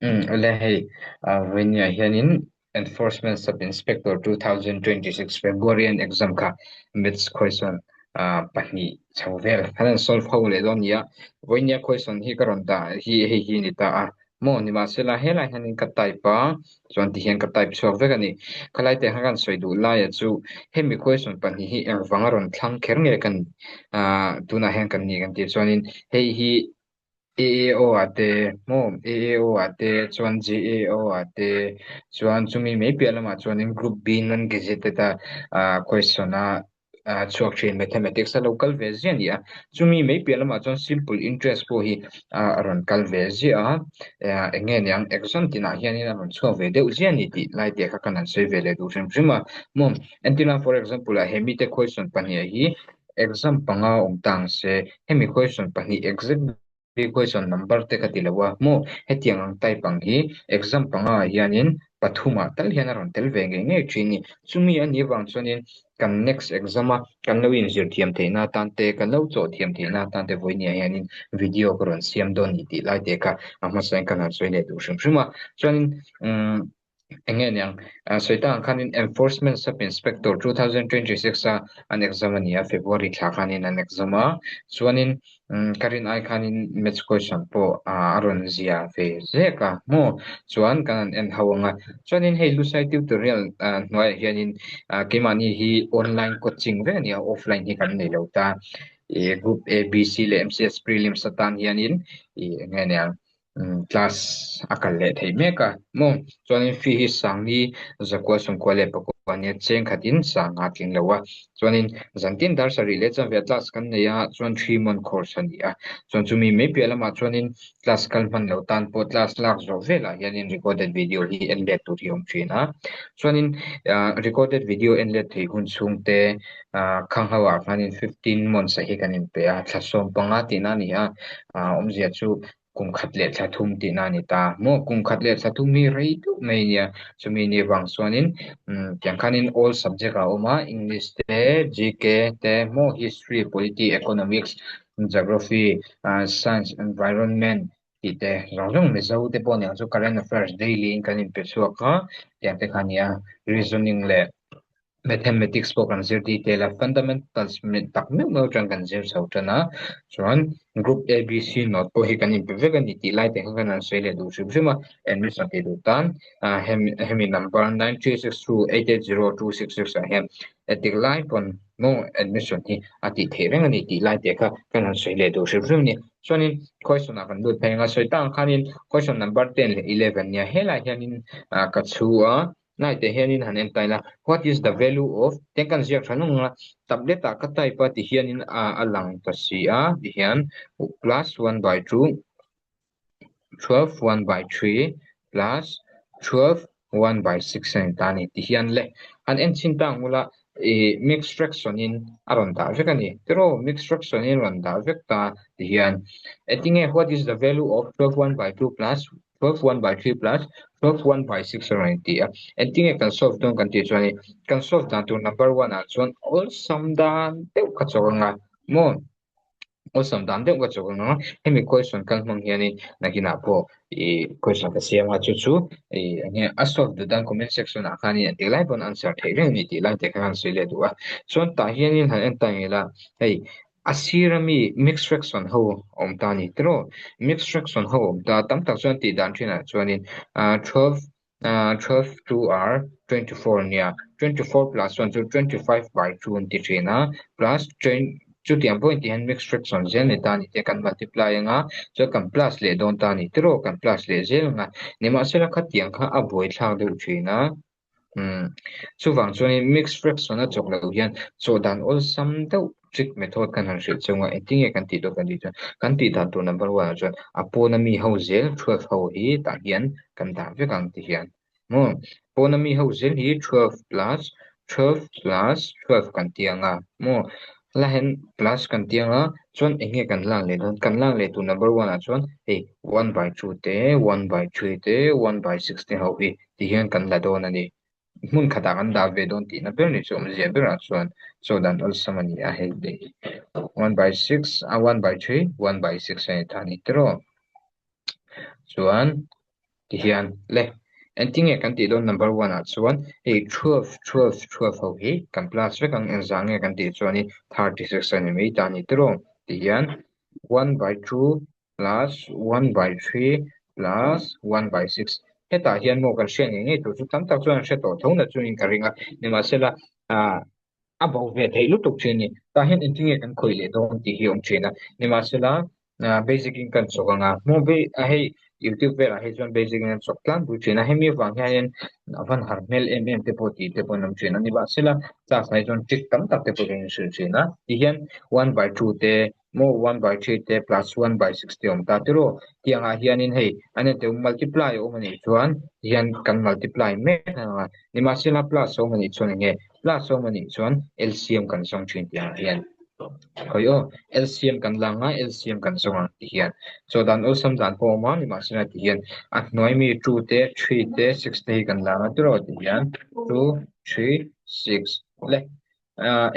Awle hei vawinia hianin Enforcement Sub Inspector 2026 February an exam kha Maths question pahnih chho vel an han solve ho leh dawn nia. Vawinia question hi ka rawn dah hi hei hi a ni ta a maw nimahsela helai hianin ka type a chuan ti hian ka type chhuak vek a ni. Khalai te khan ka han sawi duh laia chu hemi question pahnih hi engvang a rawn thlang kher nge kan tunah hian kan ni kan tih chuanin hei hi AAO ah te maw AAO ah te chuan GAO ah te chuan chumi mai piah lamah chuanin group B non gazetted a ah question a ah chhuak thin mathematics a lo kal ve ziah a ni a chumi mai piah lamah chuan simple interest pawh hi ah a rawn kal ve ziah a ah eng nge niang exam tinah hianin a rawn chhuak ve deuh ziah a ni tih lai te kha ka han sawi ve leh duh hrim hrim a maw entirna for example ah he mite question pahnih hi Exam panga awm ta ang se, hemi question pahnih exactly question number te ka ti lo a maw? Hetiang ang type ang hi exam panga ah hianin pathumah tal hian a rawn tel ve ngei ngei thin ni. Chumi a nih avang chuanin kan next exam a kan lo inzir thiam theihna atan te, kan lo chawh thiam theihna atan te vawinia hianin video ka rawn siam dawn ni tih lai te kha a hmasain ka han sawi leh duh hrim hrim a. Chuanin umm. Eng nge niang? Sawi tak ang khanin Enforcement Sub-Inspector 2026 a an exam a ni a, February thla khanin an exam a, chuanin ka rin ai khanin Maths question pawh a rawn zia ve zek a maw? Chuan kan han en ho ang a, chuanin hei Lusai Tutorial hnuaiah hianin keimahni hi online coaching vek a ni a, offline hi kan nei lo ta, ih Group A, B, C leh MCS Prelims atan hianin ih eng nge niang? Class a kal leh theih mek a maw chuanin fee hi sangni zakua sawmkua leh pakua nia cheng khatin sang a tling lo a chuanin zantin dar sarih leh chuan veh class kan nei a chuan 3 month course a ni a chuan chumi mai piah lamah chuanin class kal hman lo tan pawh class lak zawh velah hianin recorded video hi en let tur hi a awm thin a chuanin ah recorded video en let theih hun chhung te ah khang ho ah khanin 15 months ah hi kan inpe a thla sawm panga tihna a ni a ah awmzia chu Kum khat leh thla thum tihna a ni ta. Maw kum khat leh thla thum hi rei deuh mai a nia. Chumi ni vang chuanin umm tiang khanin all subject ah a awm a, English te, GK te, maw History, Polity, Economics, Geography, Science, Environment tih te zawng zawng Mizo te pawh aniang chu Current Affairs daily in kan inpe chhuak a, tiang te kha a nia. Reasoning leh Mathematics pawh kan zir detail a, fundamentals tak meuh meuh atang kan zir chho tan a, chuan group A, B, C note pawh hi kan inpe vek a ni tih lai te kha kan han sawi leh duh hrim hrim a, admission tih duh tan hemi hemi number 9362880266 ah hian etik lai pawn maw admission hi a tih theih reng a ni tih lai te kha kan han sawi leh duh hrim hrim a ni. Chuanin question ah kan lut phei ang a, sawi tak ang khanin question number 10 leh 11 nia helaiah hianin ka chhu a. Naite hianin han en taila, What is the value of tiang kan ziak tha nung a, tablet ah ka type a ti hianin a a lang ta si a ti hian plus one by two 12 one by three plus 12 one by six a ni ta a ni ti hian le han en chhin ta ang ula ih mixed fraction in a rawn dah vek a ni tiraw mixed fraction in a rawn dah vek ta ti hian engtinge what is the value of 12 one by two plus 12 one by 3 plus 12 one by 6 a rawn inti a engtinge kan solve dawn kan tih chuan kan solve dan tur number 1 ah chuan awlsam dan deuh ka chawk anga maw awlsam dan deuh ka chawk anga hemi question kal hmang hianin nakinah pawh ih question ka siam a chu chu ih enge a solve duh dan comment section ah khanin engtik lai pawn answer theih reng a ni tih lai te kha kan sawi leh duh a chuan tah hianin han en ta ngei la hei A sir a mi mixed fraction ho awm ta a ni tiraw? Mixed fraction ho awm ta tam tak chuan tih dan thinah chuanin 12 12 2 are 24 nia 24 plus 1 chu 25 by 2 an ti thin a plus chutiang pawhin tih hian mixed fraction zel ni ta a ni te kan multiply anga chuan kan plus leh dawn ta a ni tiraw? Kan plus leh zel anga nimahsela khatiang kha a buaithlak deuh thin a. Umm chuvang chuanin mixed fraction a chawk loh hian chawh dan awlsam deuh trick method kan han hrilh chunga engtin nge kan tih dawn kan tih chuan kan tih dan tur number one ah chuan a pawna mi ho zel 12 ho hi tah hian kan dah vek ang ti hian maw pawna mi ho zel hi 12 plus 12 plus 12 kan ti ang a maw la hian plus kan ti ang a chuan eng nge kan lak leh dawn kan lak leh tur number one ah chuan hei one by two te one by three te one by six te ho hi ti hian kan la dawn a ni. Hmun khatah kan dah ve dawn tihna ber ni chu awmzia berah chuan chaw dan awlsam a ni a hei te hi one by six a one by three one by six a ni ta a ni tiraw chuan. Ti hian le engtinge kan tih dawn number one ah chuan hei 12 12 12 ho hi kan plus vek ang engzah nge kan tih chuan i 36 a ni mai ta a ni tiraw ti hian 1 by 2 plus 1 by 3 plus 1 by 6 hetah hian maw kan hriat ngei ngei tur chu tam tak chuan an hre tawh tho na chuan ka ring a nimahsela ah a bo ve theih lutuk thin a ni. Tah hian engtin nge kan khawih leh dawn tih hi a awm thin a. Nimahsela, basic in kan chawk ang a, hmuh ve a hei YouTube velah hi chuan basic in an chawk tlangpui thin a, hemi avang hianin a van har hmel em em te pawh tih te pawh an awm thin a. Nimahsela, class ah hi chuan trick tam tak te pawh kan inhrilh thin a. Tihian one by two te maw one by three te plus one by six te awm ta tiraw? Tiangah hianin hei an enteu multiply a awm a nih chuan tihian kan multiply mek ang a, nimahsela plus a awm a nih chuan eng nge plus a awm a nih chuan LCM kan zawng thin tih ang hian khawi aw LCM kan la ang a LCM kan zawng ang ti hian chaw dan awlsam dan pawh a awm a nimahsela ti hian a hnuai mi two te three te six te hi kan la ang a tiraw ti hian two three six le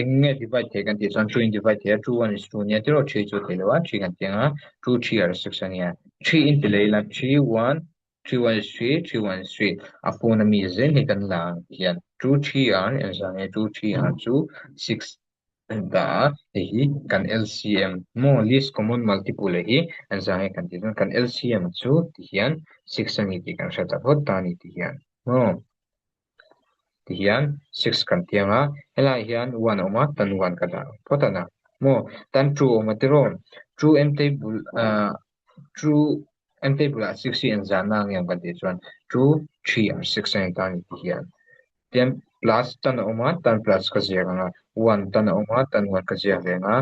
Eng nge divide thei kan tih chuan two in divide thei a, two one is two ania tiraw three chu theih loh a, three kan tih ang a, two three are six ania. Three in ti leh ila three one, three one is three, three one is three. A phone a mi zel hi kan la ang tih hian two three are engzah nge two three are chu six a ni ta a, hei hi kan LCM maw least common multiple hi engzah nge kan tih chuan kan LCM chu ti hian six a ni tih kan hre ta phawt ta a ni tih hian maw. Ti hian six kan ti ang a, helaiah hian one a awm a, tan one ka dah phawt a na maw? Tan two a awm a tiraw? Two em table ah two em table ah six hi engzahna ang em kan tih chuan two three or six a ni ta a ni ti hian. Tian plus tan a awm a, tan plus ka ziak ang a, one tan a awm a, tan one ka ziak ve ang a,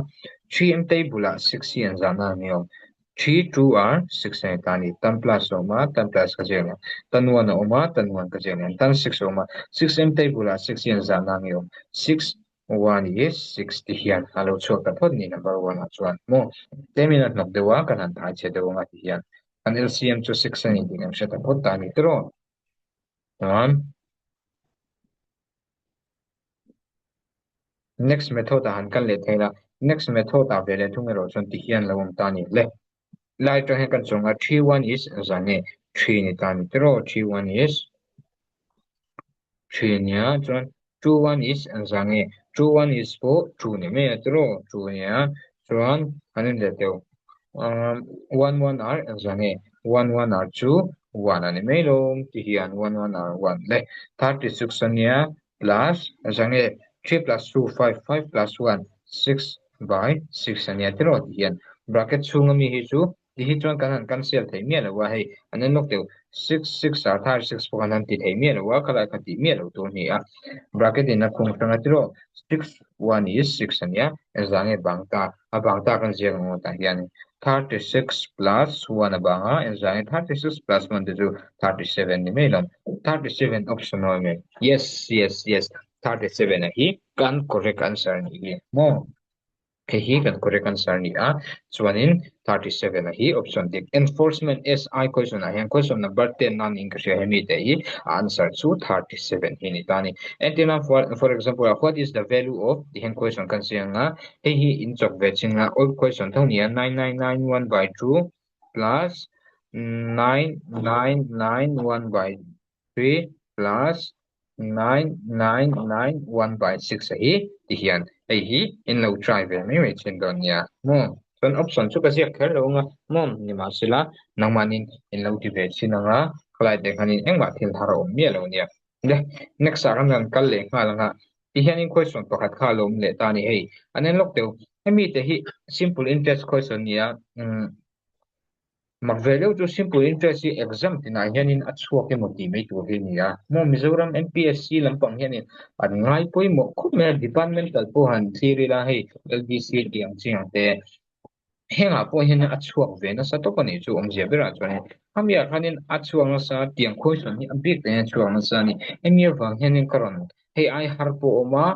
three em table ah six hi engzahna ang em? Three two are six a ni ta a ni. Tan plus a awm a, tan plus ka ziak leh. Tan one a awm a, tan one ka ziak leh. Tan six a awm a, six em table ah six hian zahna ang i awm. Six one is six ti hian a lo chhuak ta phawt ni number one ah chuan maw. Tlemin a hnawk deuh a, kan han thai chhe deuh ang a ti hian. Kan LCM chu six a ni tih kan hre ta phawt ta a ni tiraw. Chuan. Next method ah han kal leh thei la, next method ah ve leh thung erawh chuan ti hian lo awm ta a ni le. Lai atang hian kan chuang a, three one is zan nge three ni ta a ni tiraw, three one is three ania chuan two one is zan nge two one is pawh two ni mai a tiraw, two ania chuan an en leh deuh. Um one one are engzah nge one one are chu one a ni mai lo ti hian one one are one le 36 ania plus engzah nge 3 plus 2 5 5 plus 1 6 by 6 ania tiraw ti hian bracket chhunga mi hi chu ti hi chuan kan han cancel thei miah lo a hei an en lawk deuh 6 6 are 36 pawh kan han ti thei miah lo a khalai kha tih miah lo tur a ni a bracket in a khung hrang a tiraw 6 one is 6 ania engzah nge bang ta A bang tak an ziak ang ngawtah hian 36 plus 1 a bang a, engzah nge 36 plus 1 te chu 37 ni mai lo. 37 option a awm em? Yes, yes, yes, 37 a hi kan correct answer a nih hi maw? Hei hi kan correct answer a ni a, chuanin 37 a hi option dik. Enforcement SI question ah hian question number 10 a niin ka hria hemi te hi a answer chu 37 hi a ni ta a ni. Entirna for for example ah what is the value of tih hian question kan ziak ang a, Hei hi in chawk ve chin a, old question tho nia, 9991 by 2 plus 9991 by 3 plus 9991 by 6 a hi ti hian hei hi in lo try ve mai mai chin dawn nia maw. Chuan option chu ka ziak kher lo anga maw nimahsela nangmahnin in lo ti ve chin anga khalai te khanin engmah thil thar a awm miah lo nia. Le next ah kan rawn kal leh nghal anga ti hianin question pakhat kha a lo awm leh ta a ni hei an en lawk deuh hemi te hi simple interest question nia umm mak ve deuh chu simple interest hi exam tinah hianin a chhuak emaw tih mai tur hi a ni a maw Mizoram MPSC lampang hianin an ngai pawimawh khawp mai a departmental pawh han thlir ila hei LDC tih ang chi ang te Hengah pawh hian a chhuak ve nasa tawp a nih chu awmzia berah chuanin khamiah khanin a chhuak nasa tiang khawisawn hi a bik takin a chhuak nasa a ni. Hemi avang hianin ka rawn hei ai har pawh a awm a,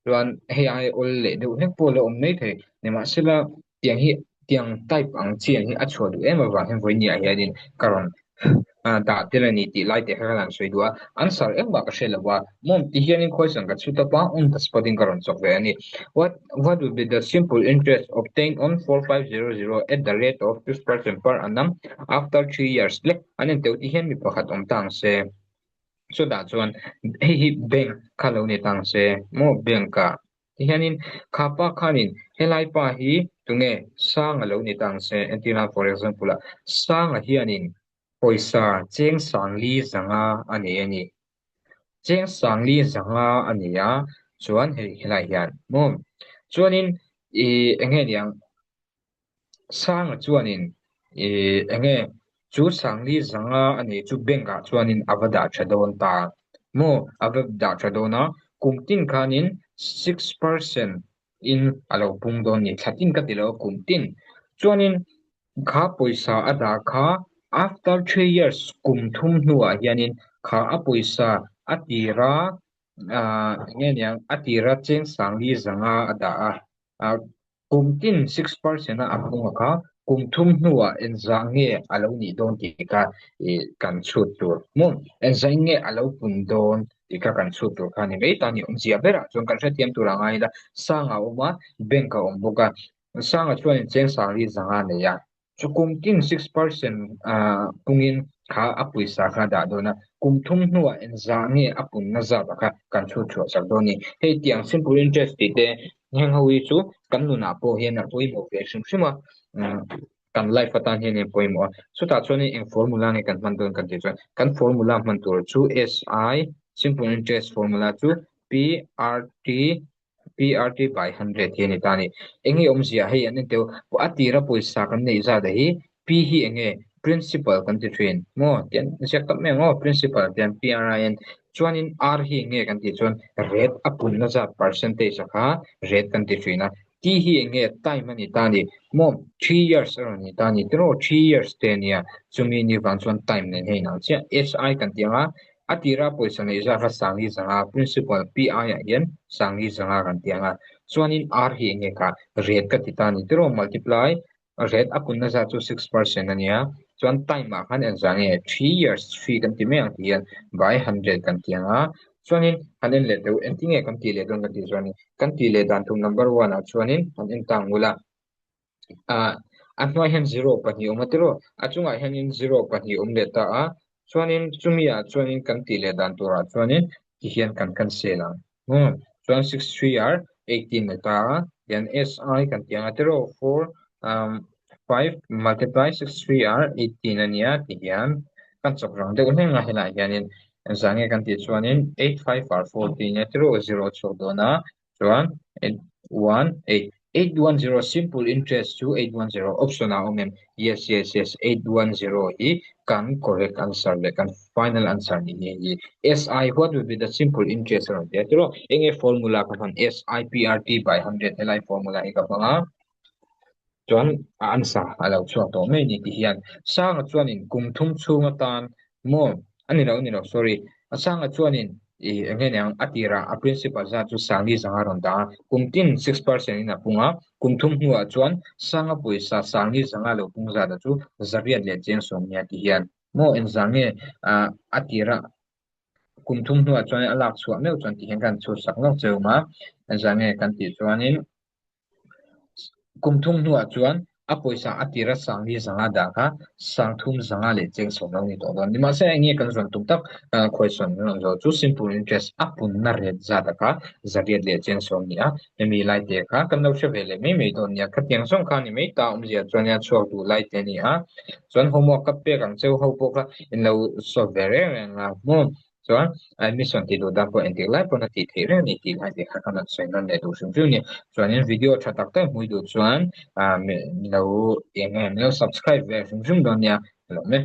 chuan hei ai awl leh deuh hlek pawh a la awm mai thei. Nimahsela tiang hi tiang type ang chian hi a chhuah duh em avang hian vawinia hianin ka rawn. dah tel a ni tih lai te kha ka han sawi duh a, answer engmah ka hre lo a, mawm ti hianin question ka chhut up a, on the spot in ka rawn chawk ve a ni. What what would be the simple interest obtained on 4500 at the rate of 6% per annum after 3 years le an en teuh ti hian mi pakhat awm ta ang se. Chutah chuan hei hi bank kha lo ni ta ang se maw bank ah ti hianin kha pa khanin helai pa hi tunge Sanga lo ni ta ang se entirna for example ah Sanga hianin pawisa cheng sangli zanga a nei a ni. Cheng sangli zanga a nei a chuan hei helai hian maw chuanin ih eng nge niang Sanga chuanin ih eng nge chu sangli zanga a nei chu bank ah chuanin a va dah tha dawn ta maw a va dah tha dawn a kum tin khanin 6% in a lo pung dawn ni thla tin ka ti lo a kum tin chuanin kha pawisa a dah kha after 3 years kum thum hnuah hianin kha a pawisa a tira ah eng nge niang a tira cheng sangli zanga a dah a ah kum tin 6% a a pung a kha kum thum hnuah engzah nge a lo nih dawn tih kha ih kan chhut tur maw engzah in nge a lo pun dawn tih kha kan chhut tur kha a ni mai ta ni awmzia berah chuan kan hrethiam tur a ngai ila sang a awm a bank a awm bawk a Sanga chuanin cheng sangli zanga a nei a, chu kum tin 6% pungin kha a pawisa kha a dah dawn a, kum thum hnuah engzah nge a punna zat ah kha kan chhut chhuah sak dawn a ni. Hei tiang simple interest tih te heng ho hi chu kan nunah pawh hian a pawimawh ve hrim hrim a, kan life atan hian a pawimawh a. Chutah chuanin eng formula nge kan hman dawn kan tih chuan kan formula hman tur chu SI, simple interest formula chu PRT PRT by 100 hi a ni ta a ni. Eng nge awmzia hei an en teuh a tira pawisa kan neih zat ah hi P hi eng nge principal kan ti thin maw tian ziak tak mai ang aw principal tian PRIN chuanin R hi eng nge kan tih chuan rate a punna zat percentage a kha rate kan ti thin a T hi eng nge time a ni ta a ni maw 3 years a rawn ni ta a ni tiraw 3 years te a nia chumi ni vang chuan time nen hian a inang chiah SI kan tih ang a A tira pawisa neih zat kha Sangli zanga Principal PI ah hian Sangli zanga kan ti ang a, chuanin R hi eng nge kha rate ka ti ta a ni tiraw multiply rate a punna zat chu 6% a nia, chuan time ah khan engzah nge 3 years 3 kan ti mai ang tih hian by 100 kan ti ang a, chuanin han en leh deuh engtin nge kan tih leh dawn kan tih chuanin kan tih leh dan tum number 1 ah chuanin han en ta ang ula. Ah a hnuai hian zero pahnih awm a tiraw a chungah hianin zero pahnih awm leh ta a chuanin chumi ah chuanin kan tih leh dan turah chuanin ti hian kan cancel ang hmm chuan 6 3 are 18 leh ta a tian si kan tih ang a tiraw 4 um 5 multiply 6 3 are 18 a nia ti hian kan chawk rang deuh hleng a helaiah hianin engzah nge kan tih chuanin 8 5 are 14 a tiraw zero a chhuak dawn a Chuan 8 1 8 810 simple interest chu 810 option ah a awm em? Yes yes yes 810 hi kan correct answer leh kan final answer ni hi hei hi SI what will be the simple interest a rawn ti a tiraw enge formula ka hman SIPRT by 100 helai formula hi ka hmang a Chuan a answer a lo chhuak tawh mai ni ti hian Sanga chuanin kum thum chhung atan maw a ni lo a ni lo sorry a Sanga chuanin ih eng nge niang a tirah a principal zat chu Sangli zanga rawn dah a kum tin 6% in a pung a kum thum hnuah chuan Sanga pawisa Sangli zanga lo pung zat a chu zariat leh cheng sawm nia ti hian maw engzah nge ah a tirah kum thum hnuah chuan a lak chhuah meuh chuan ti hian kan chhut sak nawk che awm a engzah nge kan tih chuanin Kum thum hnuah chuan a pawisa a tira sangli zanga dah kha sang thum zanga leh cheng sawm lo ni tawh dawn. Nimahse eng nge kan zawn tum tak khawisawn kan rawn zawh chu simple interest a punna rate zat a kha zariat leh cheng sawm ni a, hemi lai te kha kan lo hre ve leh mai mai dawn nia. Khatiang zawng kha ni mai ta awmzia chuan nia chhuak duh lai te a ni a, chuan homework ka pek ang cheu ho pawh kha in lo solve ve reng reng a maw. Chuan admission tih duh dan pawh entir lai pawn a tih theih reng a ni tih lai te kha ka rawn sawi nawn leh duh hrim hrim a ni. Chuanin video tha tak tak hmui duh chuan ah min lo eng nge min lo subscribe ve hrim hrim dawn nia ka lawm e.